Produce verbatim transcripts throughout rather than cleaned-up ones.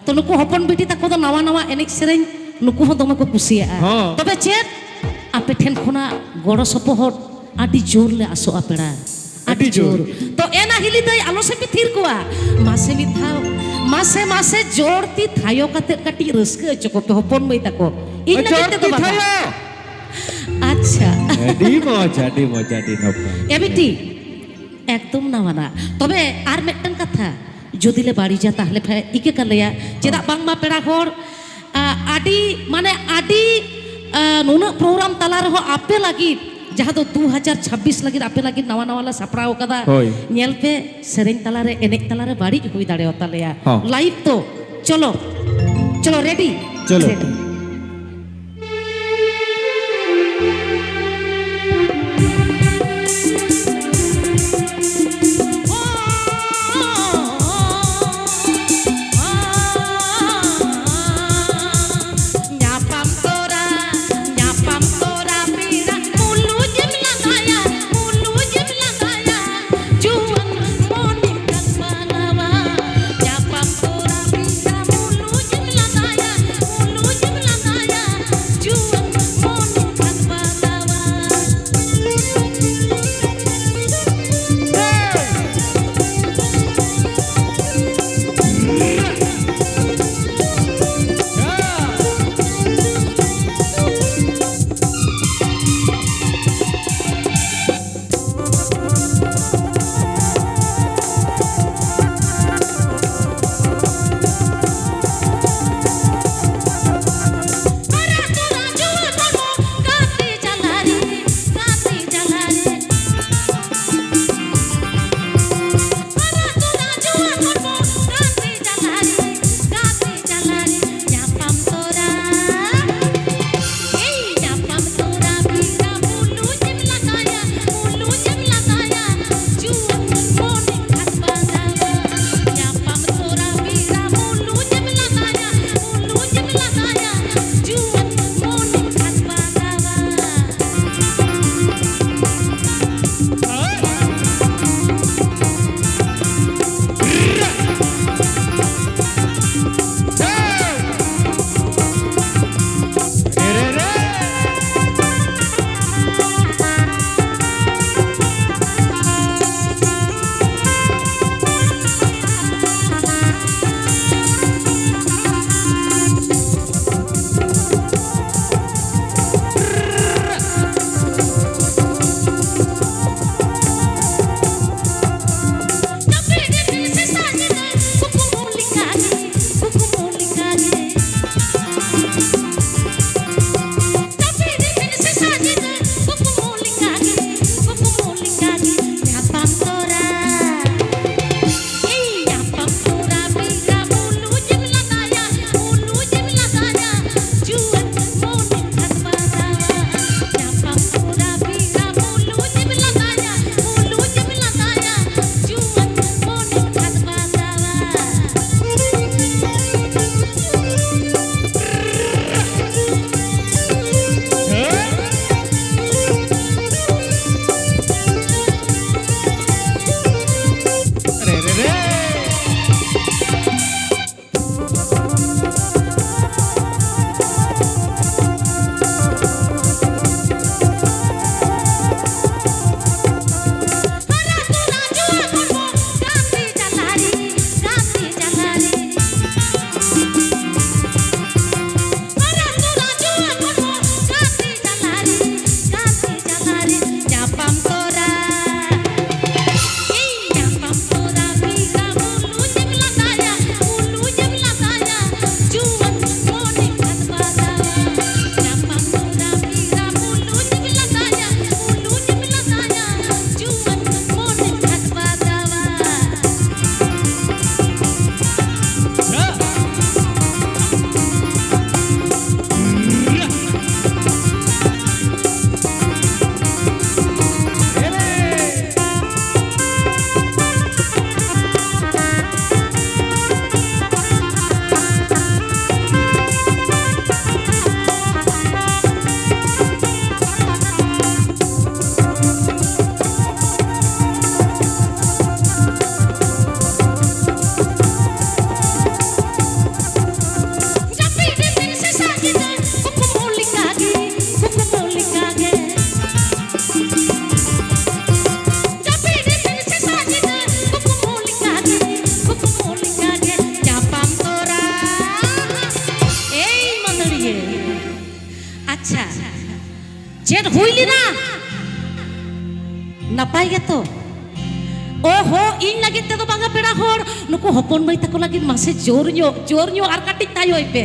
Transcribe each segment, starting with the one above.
ᱛᱚ, ᱱᱩᱠᱩ ᱦᱚᱯᱚᱱ ᱵᱤᱴᱤ ᱛᱟᱠᱚ ᱫᱚ ᱱᱟᱣᱟ ᱱᱟᱣᱟ ᱮᱱᱮᱡ ᱥᱮᱨᱮᱧ ᱱᱩᱠᱩ ᱦᱚᱸ ᱫᱚᱢᱮ ᱠᱚ ᱠᱩᱥᱤᱭᱟᱜᱼᱟ᱾ ᱦᱚᱸ᱾ ᱛᱚᱵᱮ ᱪᱮᱫ, ᱟᱯᱮ ᱴᱷᱮᱱ ᱠᱷᱚᱱᱟᱜ ᱜᱚᱲᱚ ᱥᱚᱯᱚᱦᱚᱫ ᱟᱹᱰᱤ ᱡᱳᱨ ᱞᱮ ᱟᱥᱚᱜᱼᱟ ᱯᱮᱲᱟ, ᱟᱹᱰᱤ ᱟᱹᱰᱤ ᱡᱳᱨ᱾ ᱡᱳᱨ᱾ ᱛᱚ ᱮᱱᱟ ᱦᱤᱞᱤ ᱫᱟᱹᱭ, ᱟᱞᱚ ᱥᱮ ᱯᱮ ᱛᱷᱤᱨ ᱠᱚᱣᱟ, ᱢᱟᱥᱮ ᱢᱤᱫ ᱫᱷᱟᱣ, ᱢᱟᱥᱮ ᱢᱟᱥᱮ ᱡᱳᱨ ᱛᱤ ᱛᱷᱟᱭᱚ ᱠᱟᱛᱮ ᱠᱟᱹᱴᱤᱡ ᱨᱟᱹᱥᱠᱟᱹ ᱦᱚᱪᱚ ᱠᱚᱯᱮ ᱦᱚᱯᱚᱱ ᱢᱟᱹᱭ ᱛᱟᱠᱚ, ᱤᱧ ᱞᱟᱹᱜᱤᱫ ᱡᱳᱨ ᱛᱮᱫᱚ ᱛᱤ ᱵᱟᱵᱟ᱾ ᱛᱷᱟᱭᱚ᱾ ᱟᱪᱪᱷᱟ᱾ ᱟᱹᱰᱤ ᱢᱚᱡᱽ, ᱟᱹᱰᱤ ᱢᱚᱡᱽ, ᱟᱹᱰᱤ ᱱᱟᱯᱟᱭ᱾ ᱮ ᱵᱤᱴᱤ, ᱮᱠᱫᱚᱢ ᱱᱟᱣᱟᱱᱟᱜ᱾ ᱛᱚᱵᱮ ᱟᱨ ᱢᱤᱫᱴᱟᱝ ᱠᱟᱛᱷᱟ, ᱡᱩᱫᱤ ᱞᱮ ᱵᱟᱹᱲᱤᱡᱟ ᱛᱟᱦᱞᱮ ᱯᱮ ᱤᱠᱟᱹ ᱠᱟᱞᱮᱭᱟ᱾ ᱪᱮᱫᱟᱜ ᱦᱚᱸ᱾ ᱵᱟᱝᱢᱟ ᱯᱮᱲᱟ ᱦᱚᱲ, ᱟ, ᱟᱹᱰᱤ, ᱢᱟᱱᱮ ᱟᱹᱰᱤ, ᱟ, ᱱᱩᱱᱟᱹᱜ ᱯᱨᱳᱜᱨᱟᱢ ᱛᱟᱞᱟ ᱨᱮᱦᱚᱸ ᱟᱯᱮ ᱞᱟᱹᱜᱤᱫ, ᱡᱟᱦᱟᱸ ᱫᱚ ᱫᱩ ᱦᱟᱡᱟᱨ ᱪᱷᱟᱵᱵᱤᱥ ᱞᱟᱹᱜᱤᱫ ᱟᱯᱮ ᱞᱟᱹᱜᱤᱫ ᱱᱟᱣᱟ ᱱᱟᱣᱟ ᱞᱮ ᱥᱟᱯᱲᱟᱣ ᱟᱠᱟᱫᱟ᱾ ᱦᱳᱭ᱾ ᱧᱮᱞ ᱯᱮ, ᱥᱮᱨᱮᱧ ᱛᱟᱞᱟᱨᱮ, ᱮᱱᱮᱡ ᱛᱟᱞᱟᱨᱮ ᱵᱟᱹᱲᱤᱡ ᱦᱩᱭ ᱫᱟᱲᱮᱭᱟᱛᱟᱞᱮᱭᱟ᱾ ᱦᱚᱸ᱾ ᱞᱟᱭᱤᱵᱷ ᱛᱚ᱾ ᱪᱚᱞᱚ, ᱪᱚᱞᱚ, ᱨᱮᱰᱤ? ᱪᱚᱞᱚ᱾ ᱨᱮᱰᱤ᱾ ᱧᱟᱯᱟᱢ ᱛᱚᱨᱟ, ᱧᱟᱯᱟᱢ ᱛᱚᱨᱟ ᱯᱮᱲᱟ, ᱢᱩᱞᱩᱡ ᱮᱢ ᱞᱟᱸᱫᱟᱭᱟ, ᱢᱩᱞᱩᱡ ᱮᱢ ᱞᱟᱸᱫᱟᱭᱟ᱾ ᱡᱩᱣᱟᱹᱱ ᱢᱚᱱᱮᱢ ᱜᱟᱞᱢᱟᱨᱟᱣᱟ, ᱧᱟᱯᱟᱢ ᱛᱚᱨᱟ ᱯᱮᱲᱟ, ᱢᱩᱞᱩᱡ ᱮᱢ ᱞᱟᱸᱫᱟᱭᱟ, ᱢᱩᱞᱩᱡ ᱮᱢ ᱪᱮᱫ ᱦᱩᱭ ᱞᱮᱱᱟ? ᱱᱟᱯᱟᱭ ᱜᱮᱛᱚ? ᱳᱦᱳ, ᱤᱧ ᱞᱟᱹᱜᱤᱫ ᱛᱮᱫᱚ ᱵᱟᱝᱟ ᱯᱮᱲᱟ ᱦᱚᱲ, ᱱᱩᱠᱩ ᱦᱚᱯᱚᱱ ᱢᱟᱹᱭ ᱛᱟᱠᱚ ᱞᱟᱹᱜᱤᱫ ᱢᱟᱥᱮ ᱡᱳᱨ ᱧᱚᱜ, ᱡᱳᱨ ᱧᱚᱜ ᱟᱨ ᱠᱟᱹᱴᱤᱡ ᱛᱟᱭᱚᱭ ᱯᱮ,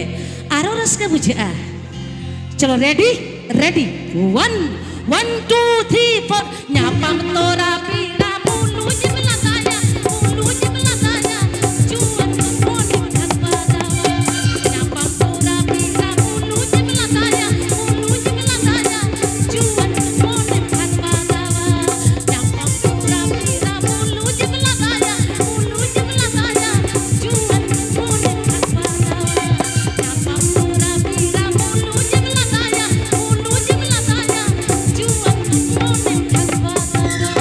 ᱟᱨᱚ ᱨᱟᱹᱥᱠᱟᱹ ᱵᱩᱡᱷᱟᱹᱜᱼᱟ᱾ ᱪᱚᱞᱚ, ready? Ready? One, one, two, three, four. ᱧᱟᱯᱟᱢ ᱛᱚᱨᱟ ᱯᱮᱲᱟ ᱢᱩᱞᱩᱡ ᱮᱢ ᱞᱟᱸᱫᱟᱭᱟ, ᱢᱩᱞᱩᱡ ᱮᱢ ᱞᱟᱸᱫᱟᱭᱟ, ᱡᱩᱣᱟᱹᱱ ᱢᱚᱱᱮ ᱠᱷᱟᱱ ᱵᱟᱫᱟᱣᱟ᱾ ᱧᱟᱯᱟᱢ ᱛᱚᱨᱟ ᱯᱮᱲᱟ ᱢᱩᱞᱩᱡ ᱮᱢ ᱞᱟᱸᱫᱟᱭᱟ, ᱢᱩᱞᱩᱡ ᱮᱢ ᱞᱟᱸᱫᱟᱭᱟ, ᱡᱩᱣᱟᱹᱱ ᱢᱚᱱᱮ ᱠᱷᱟᱱ ᱵᱟᱫᱟᱣᱟ᱾ ᱧᱟᱯᱟᱢ ᱛᱚᱨᱟ ᱯᱮᱲᱟ ᱢᱩᱞᱩᱡ ᱮᱢ ᱞᱟᱸᱫᱟᱭᱟ, ᱢᱩᱞᱩᱡ ᱮᱢ ᱞᱟᱸᱫᱟᱭᱟ, ᱡᱩᱣᱟᱹᱱ ᱢᱚᱱᱮ ᱠᱷᱟᱱ ᱵᱟᱫᱟᱣᱟ᱾ ᱧᱟᱯᱟᱢ ᱛᱚᱨᱟ ᱯᱮᱲᱟ ᱢᱩᱞᱩᱡ ᱮᱢ ᱞᱟᱸᱫᱟᱭᱟ, ᱢᱩᱞᱩᱡ ᱮᱢ ᱞᱟᱸᱫᱟᱭᱟ, ᱡᱩᱣᱟᱹᱱ ᱢᱚᱱᱮ ᱠᱷᱟᱱ ᱵᱟᱫᱟᱣᱟ᱾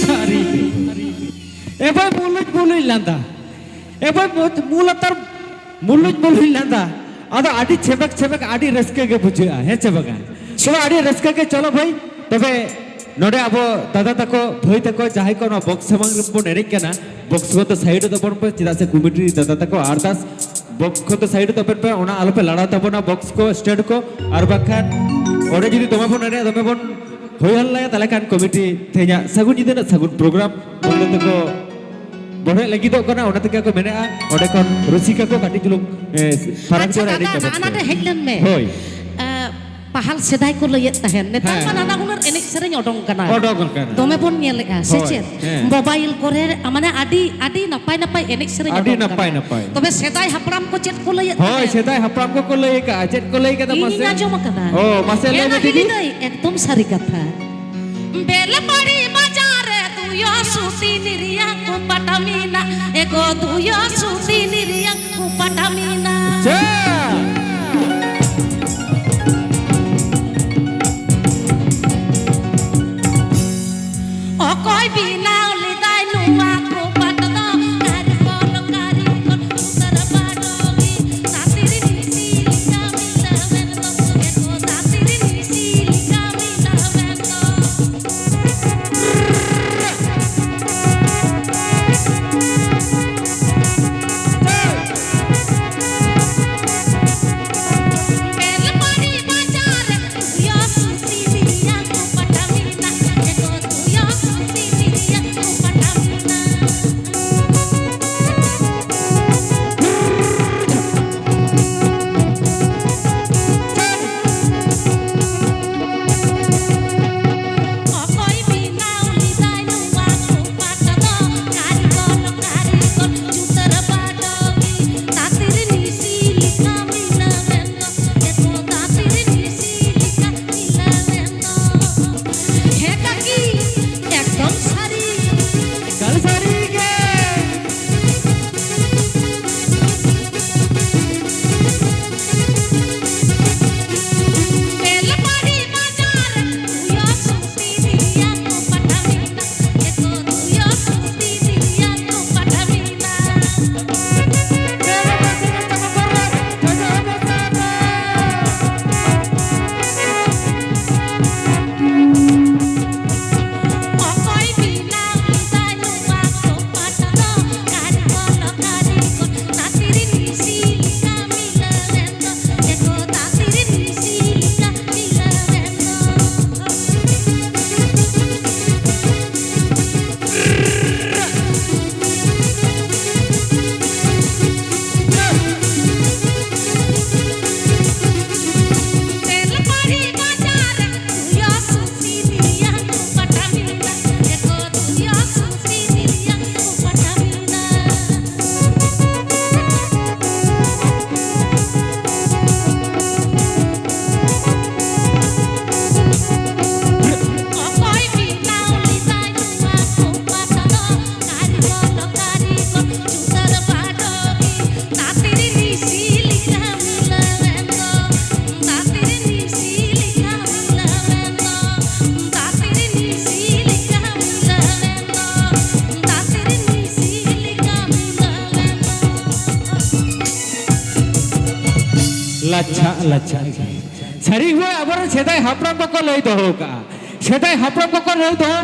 ᱥᱟᱹᱨᱤ ᱜᱮ᱾ ᱮ ᱵᱷᱟᱭ, ᱢᱩᱞᱩᱡ ᱢᱩᱞᱩᱡ ᱞᱟᱸᱫᱟ᱾ ᱮ ᱵᱷᱟᱭ, ᱢᱩ-, ᱢᱩ ᱞᱟᱛᱟᱨ ᱢᱩᱞᱩᱡ ᱢᱩᱞᱩᱡ ᱞᱟᱸᱫᱟ᱾ ᱟᱫᱚ ᱟᱹᱰᱤ ᱪᱷᱮᱵᱮᱠ ᱪᱷᱮᱵᱮᱠ, ᱟᱹᱰᱤ ᱨᱟᱹᱥᱠᱟᱹ ᱜᱮ ᱵᱩᱡᱷᱟᱹᱜᱼᱟ, ᱦᱮᱸ ᱪᱮ ᱵᱟᱝᱟ? ᱛᱚᱵᱮ ᱟᱹᱰᱤ ᱨᱟᱹᱥᱠᱟᱹ ᱜᱮ, ᱪᱚᱞᱚ ᱵᱷᱟᱭ, ᱛᱚᱵᱮ ᱱᱚᱰᱮ ᱟᱵᱚ ᱫᱟᱫᱟ ᱛᱟᱠᱚ, ᱵᱷᱟᱹᱭ ᱛᱟᱠᱚ, ᱡᱟᱦᱟᱸᱭ ᱠᱚ ᱱᱚᱣᱟ ᱵᱚᱠᱥ ᱥᱟᱢᱟᱝ ᱨᱮᱵᱚᱱ ᱮᱱᱮᱡ ᱠᱟᱱᱟ, ᱵᱚᱠᱥ ᱠᱚᱫᱚ ᱥᱟᱭᱤᱰ ᱨᱮ ᱛᱟᱵᱚᱱ ᱯᱮ, ᱪᱮᱫᱟᱜ ᱥᱮ ᱠᱚᱢᱤᱴᱤ ᱨᱤᱱ ᱫᱟᱫᱟ ᱛᱟᱠᱚ ᱟᱨᱫᱟᱥ ᱵᱚᱠᱥ ᱠᱚᱫᱚ ᱥᱟᱭᱤᱰ ᱨᱮ ᱛᱟᱵᱚᱱ ᱯᱮ, ᱚᱱᱟ ᱟᱞᱚᱯᱮ ᱞᱟᱲᱟᱣ ᱛᱟᱵᱚᱱᱟ, ᱵᱚᱠᱥ ᱠᱚ, ᱥᱴᱮᱱᱰ ᱠᱚ, ᱟᱨ ᱵᱟᱝᱠᱷᱟᱱ ᱚᱸᱰᱮ ᱡᱩᱫᱤ ᱫᱚᱢᱮ ᱵᱚᱱ ᱮᱱᱮᱡ, ᱫᱚᱢᱮ ᱵᱚᱱ ᱦᱳᱭ ᱦᱟᱞᱞᱟᱭᱟ, ᱛᱟᱦᱞᱮ ᱠᱷᱟᱱ ᱠᱚᱢᱤᱴᱤ ᱛᱮᱦᱮᱧᱟᱜ ᱥᱟᱹᱜᱩᱱ ᱧᱤᱫᱟᱹ ᱨᱮᱱᱟᱜ ᱥᱟᱹᱜᱩᱱ ᱯᱨᱳᱜᱨᱟᱢ ᱵᱚᱱᱫᱚ ᱛᱮᱠᱚ ᱵᱚᱲᱦᱮᱜ ᱞᱟᱹᱜᱤᱫᱚᱜ ᱠᱟᱱᱟ, ᱚᱱᱟ ᱛᱮᱜᱮ ᱠᱚ ᱢᱮᱱᱮᱜᱼᱟ, ᱚᱸᱰᱮ ᱠᱷᱚᱱ ᱨᱩᱥᱤᱠᱟ ᱠᱚ ᱠᱟᱹᱴᱤᱡ ᱪᱩᱞᱩᱝ, ᱮ, ᱯᱷᱟᱨᱟᱠ ᱟᱪᱪᱷᱟ ᱧᱚᱜ ᱨᱮ ᱮᱱᱮᱡ ᱫᱟᱫᱟ, ᱛᱟᱵᱚᱱ ᱱᱟᱜᱼᱟ ᱯᱮ᱾ ᱱᱟᱴᱮ ᱦᱮᱡ ᱞᱮᱱ ᱢᱮ᱾ ᱦᱳᱭ᱾ ᱟ, ᱯᱟᱦᱟᱞ ᱥᱮᱫᱟᱭ ᱠᱚ ᱞᱟᱹᱭᱮᱫ ᱛᱟᱦᱮᱸᱱ, ᱱᱮᱛᱟᱨ ᱦᱮᱸ᱾ ᱢᱟ ᱱᱟᱱᱟ ᱦᱩᱱᱟᱹᱨ ᱮᱱᱮᱡ ᱥᱮᱨᱮᱧ ᱚᱰᱚᱝ ᱠᱟᱱᱟ᱾ ᱚᱰᱚᱝ ᱠᱟᱱᱟ᱾ ᱫᱚᱢᱮ ᱵᱚᱱ ᱧᱮᱞᱮᱜᱼᱟ, ᱥᱮ ᱦᱳᱭ, ᱪᱮᱫ? ᱦᱮᱸ᱾ ᱢᱳᱵᱟᱭᱤᱞ ᱠᱚᱨᱮ, ᱢᱟᱱᱮ ᱟᱹᱰᱤ, ᱟᱹᱰᱤ ᱱᱟᱯᱟᱭ ᱱᱟᱯᱟᱭ ᱮᱱᱮᱡ ᱥᱮᱨᱮᱧ ᱟᱹᱰᱤ ᱚᱰᱚᱝ ᱱᱟᱯᱟᱭ ᱠᱟᱱᱟ᱾ ᱱᱟᱯᱟᱭ᱾ ᱛᱚᱵᱮ ᱥᱮᱫᱟᱭ ᱦᱟᱯᱲᱟᱢ ᱠᱚ ᱪᱮᱫ ᱠᱚ ᱞᱟᱹᱭᱮᱫ ᱦᱳᱭ, ᱛᱟᱦᱮᱸᱱ? ᱥᱮᱫᱟᱭ ᱦᱟᱯᱲᱟᱢ ᱠᱚᱠᱚ ᱞᱟᱹᱭ ᱟᱠᱟᱫᱼᱟ, ᱪᱮᱫ ᱠᱚ ᱞᱟᱹᱭ ᱠᱟᱫᱟ ᱤᱧᱤᱧ ᱢᱟᱥᱮ? ᱟᱸᱡᱚᱢ ᱟᱠᱟᱫᱟ᱾ ᱚ, ᱢᱟᱥᱮ ᱞᱟᱹᱭ ᱦᱮᱸ, ᱢᱮ ᱫᱤᱫᱤ᱾ ᱱᱟᱦᱤᱞᱤ ᱫᱟᱹᱭ, ᱮᱠᱫᱚᱢ ᱥᱟᱹᱨᱤ ᱠᱟᱛᱷᱟ᱾ ᱵᱮᱞᱯᱟᱦᱟᱲᱤ ᱵᱟᱡᱟᱨ ᱨᱮ ᱫᱩᱭᱚ ᱥᱩᱛᱤᱱᱤ ᱨᱮᱭᱟᱜ ᱠᱚ ᱯᱟᱴᱟ ᱢᱮᱱᱟᱜ, ᱮ ᱜᱚ ᱫᱩᱭᱚ ᱥᱩᱛᱤᱱᱤ ᱨᱮᱭᱟᱜ ᱠᱚ ᱯᱟᱴᱟ ᱢᱮᱱᱟᱜ᱾ ᱪᱮᱫ? ᱚᱠᱚᱭ ᱵᱮᱱᱟᱣ ᱞᱮᱫᱟᱭ ᱱᱚᱣᱟ ᱠᱚ ᱯᱟᱴ ᱫᱚ? ᱠᱟᱹᱨᱤᱜᱚᱞ, ᱠᱟᱹᱨᱤᱜᱚᱞ, ᱩᱛᱟᱹᱨ ᱵᱟᱰᱚᱜᱤ, ᱛᱟᱹᱛᱤᱨᱤ ᱢᱤᱥᱤ ᱞᱮᱠᱟ ᱢᱤᱞᱟᱹᱣᱮᱱ ᱫᱚ, ᱮ ᱜᱚ ᱛᱟᱹᱛᱤᱨᱤ ᱢᱤᱥᱤ ᱞᱮᱠᱟ ᱢᱤᱞᱟᱹᱣᱮᱱ ᱫᱚ᱾ ᱞᱟᱪᱷᱟ ᱞᱟᱪᱷᱟ ᱜᱮ᱾ ᱥᱟᱹᱨᱤ ᱜᱮ ᱟᱵᱚᱨᱮᱱ ᱥᱮᱫᱟᱭ ᱦᱟᱯᱲᱟᱢ ᱠᱚᱠᱚ ᱞᱟᱹᱭ ᱫᱚᱦᱚ ᱠᱟᱜᱼᱟ᱾ ᱥᱮᱫᱟᱭ ᱦᱟᱯᱲᱟᱢ ᱠᱚᱠᱚ ᱞᱟᱹᱭ ᱫᱚᱦᱚ